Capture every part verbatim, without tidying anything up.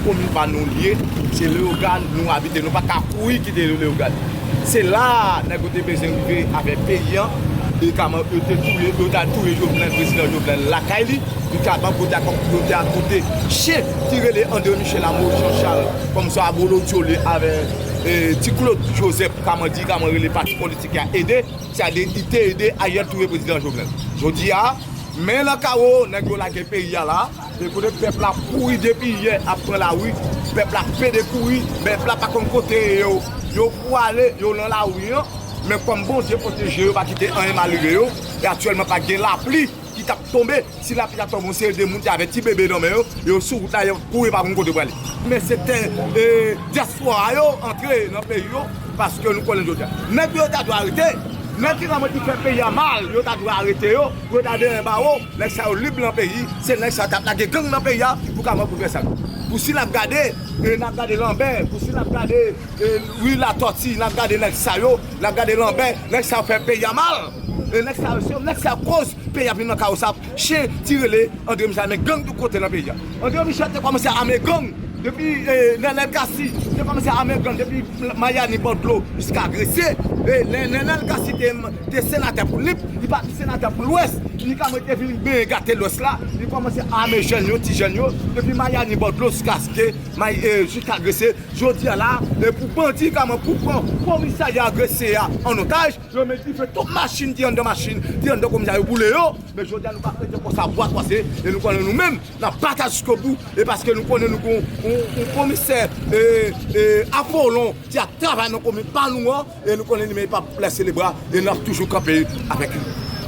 Komin pa nou l ye, se Leyogàn nou abite, nou pa ka kouri kite Leyogàn. Se la a nèg yo te bezwen rive avèk peyi an, e kòman yo te touye, yo t al touye Jovenel, prezidan Jovenel lakay li, e kòman yo te al, yo te al kote chen ki rele André Michel a Moyiz Jan Chal, kòmsi abolotyo li avèk, e, Ti Claude Joseph, kòman di, kòman rele pati politik la ede, sa de, li te ede Ariel touye prezidan Jovenel. Jodi a, men nan kawo, nèg yo lage peyi a la, e kote pèp la kouri depi yè ap pran lari, pèp la pede kouri, pèp la pa konn kote yo, yo pou ale, yo nan lari an, men kòm Bondye pwoteje yo, pa kite anyen mal rive yo, e aktyèlman pa gen lapli ki t ap tonbe, si lapli ta tonbe, yon seri de moun te avèk ti bebe nan men yo, yo sou wout la, y ap kouri pa konn kote yo prale. Men se tè, e, dyaspora yo antre nan peyi yo, paske nou konnen jodi a. Nèg yo ta dwe arete, nèg ki nan mwen ki fè peyi a mal, yo ta dwe arete yo, pou yo ta dèyè bawo, nèg sa yo lib nan peyi, se nèg sa yo t ap lage gang nan peyi a, pou kòman pou fè sa. Pou si n ap gade, e, n ap gade Lanbè, pou si n ap gade, e, Wi Latòti, n ap gade nèg sa yo, n ap gade Lanbè, nèg sa yo fè peyi a mal. E nèg sa yo, se nèg sa yo koz peyi a vin nan kawo sa. Chen ti rele André Michel ame gang tout kote nan peyi a. André Michel te kòmanse ame gang depi, e, Nènèl Cassy, te kòmanse ame gang depi Mayani bò dlo jiska Gresye. E Nè-, Nènèl Cassy te, te senatè pou Nip, li pa t senatè pou Lwès. Li kòmanse te vin benyen gate Lwès la, li kòmanse ame jèn yo, ti jèn yo, depi Mayani bò dlo jiskaske May-, e, jiska Gresye. Jodi a la, e, pou bandi kòman pou pran komisarya Gresye a an otaj, yo met dife tout machin ki anndan machin, ki anndan komisarya, yo boule yo. Men jodi a nou pa prete konsa bwa twase, e nou konnen nou menm, n ap batay jiskobou, e paske nou konnen nou gon yon, yon komisè, e, e, Apollon ki ap travay nan komin pa nou an, e nou konnen li menm li p ap lèse lebra, e n ap toujou kanpe avèk li.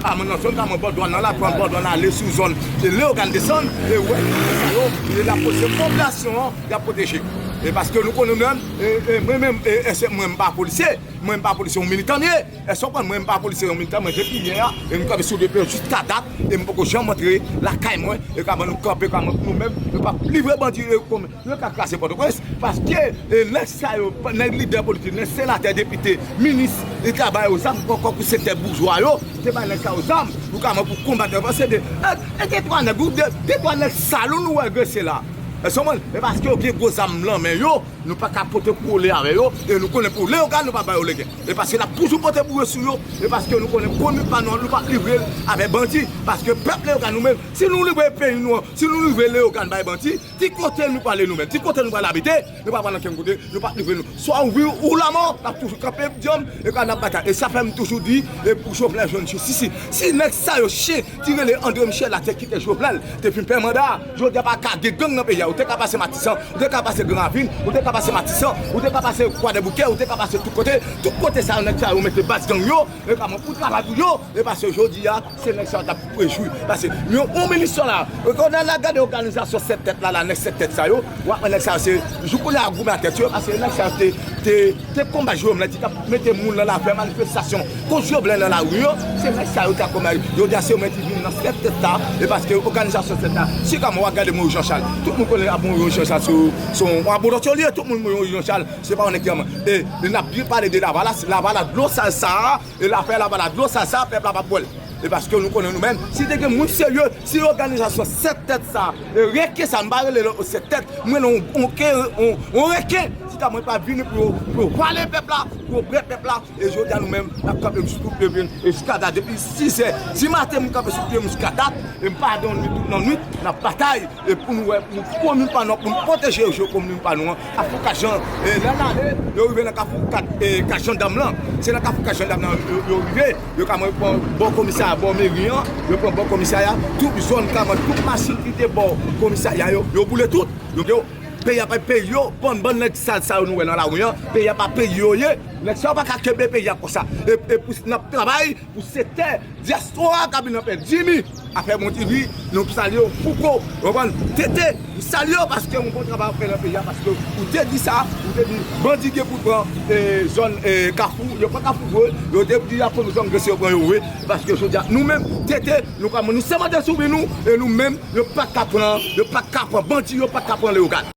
A, mwen nan zòn Kaman Bòdwàn nan la, pran Bòdwàn ale sou zòn, e Leyogàn desann, e wè, sa yo, e l ap pwoteje popilasyon an, y ap pwoteje. E paske nou konnen nou menm, e, e mwen menm, e, e se mwen m pa polisye, mwen m pa polisye, yon militan m ye. Èske w konprann? Mwen m pa polisye, yon militan, mwen depi yè a, e m kanpe sou de pye jiska dat, e m poko janm antre lakay mwen, e kòman nou kanpe, kòman nou menm, nou p ap livre bandi, e kòman yo ka kraze Pòtoprens, paske, e, nèg sa yo, nèg lidè politik, nèg senatè, depite, minis, e ta ba yo zam, ankò pou sektè boujwa yo, te bay nèg sa yo zam, pou kòman pou konbat yo, paske de, e, e de twa nèg, ou de, de twa nèg sal ou nou wè Gresye la. Èske w konprann? E paske yo gen gwo zam nan men yo, nou pa ka pote kole avè yo, e nou konnen pou Leyogàn, nou pa ba yo legen. E paske n ap toujou pote boure sou yo, e paske nou konnen komin pa nou an, nou p ap livre l avè bandi, paske pèp Leyogàn nou menm, si nou livre peyi nou an, si nou livre Leyogàn bay bandi, ki kote nou prale nou menm? Ki kote nou prale abite? Nou pa pral ankenn kote, nou p ap livre nou. Swa ou vi ou lanmò, n ap toujou kanpe dyanm, e ka n ap batay. E sa fè m toujou di, e pou Jovenel jwenn jistis li. Si nèg sa yo chen, ki rele André Michel la te kite Jovenel, te fin pè manda, jodi a pa ka gen gang nan peyi a. Ou te ka pase Matisan, ou te ka pase Gran Ravin, ou te ka pase Matisan, ou te ka pase Kwadèboukè, ou te ka pase tout kote. Tout kote sa yo, nèg sa yo mete baz gang yo, e kòman pou travay pou yo, e paske jodi a, se nèg sa yo t ap rejwi. Paske yon, yon milis la, e kounye a n a gade òganizasyon sèt tèt la, la, nèg sèt tèt sa yo, w ap wè nèg sa yo se, jou kounye a goumen a tèt yo, paske nèg sa yo te, te, te konbat Jovenel, ki t ap mete moun nan lafè, manifestasyon kont Jovenel nan lari yo, se nèg sa yo t ap konbat. Jodi a se yo menm ki vin nan sèt tèt la, e paske òganizasyon sèt la, si kòman w ap gade Moyiz Jan Chal, tout moun konnen ap Moyiz Jan Chal se, se yon abolotyo li ye, tout moun Moyiz Jan Chal, se pa yon nèg ki anman. E, e n ap byen pale de Lavalas, Lavalas dlo sal sa a, e l ap fè Lavalas dlo sal sa a, pèp la p ap bwè l. E paske nou konnen nou menm, si te gen moun serye, si òganizasyon sèt tèt sa, e reken sa, m pa rele l sèt tèt, m rele yon, yon, yon, yon reken, si ta mwen pa vini pou yo, pou yo vale pèp la, pou yo bwè pèp la, e jodi a nou menm, n ap kanpe sou pye nou, e jiska dat, depi sizè di maten, m kanpe sou pye m jiska dat, e m pa dòmi tout nan nwit, n ap batay, e pou nou wè, pou komin pa nou, pou nou pwoteje yo, komin pa nou an, Kafou Kat Jan, e lè n ale, yo rive nan Kafou Kat, e, Kat Jandam lan, se nan Kafou Kat Jandam lan yo, yo rive, yo ka mwen pran bò komisarya, bò meri an, yo pran bò komisarya, tout zòn Kaman, tout machin ki te bò komisarya yo, yo boule tout, yo, yo, peyi a pa peyi yo, bann, bann nèg sal sa yo nou wè nan lari an, peyi a pa peyi yo ye, nèg sa yo pa ka kenbe peyi a konsa, e, e pou n ap travay, pou sektè dyaspora Kabin nan pè Jimmy, afè Montivi, nou salye yo, Fouco, w konprann? Tete, nou salye yo paske yon bon travay w ap fè nan peyi a, paske ou te di sa, ou te di bandi gen pou pran, e, zòn, e, Kafou, yo pran Kafou vre, yo te di y ap pran zòn Gresye, yo pran yo vre, paske jodi a, nou menm, Tete, nou kòman, nou sèmante sou vi nou, e nou menm, yo pa ka pran, yo pa ka pran bandi, yo pa ka pran Leyogàn.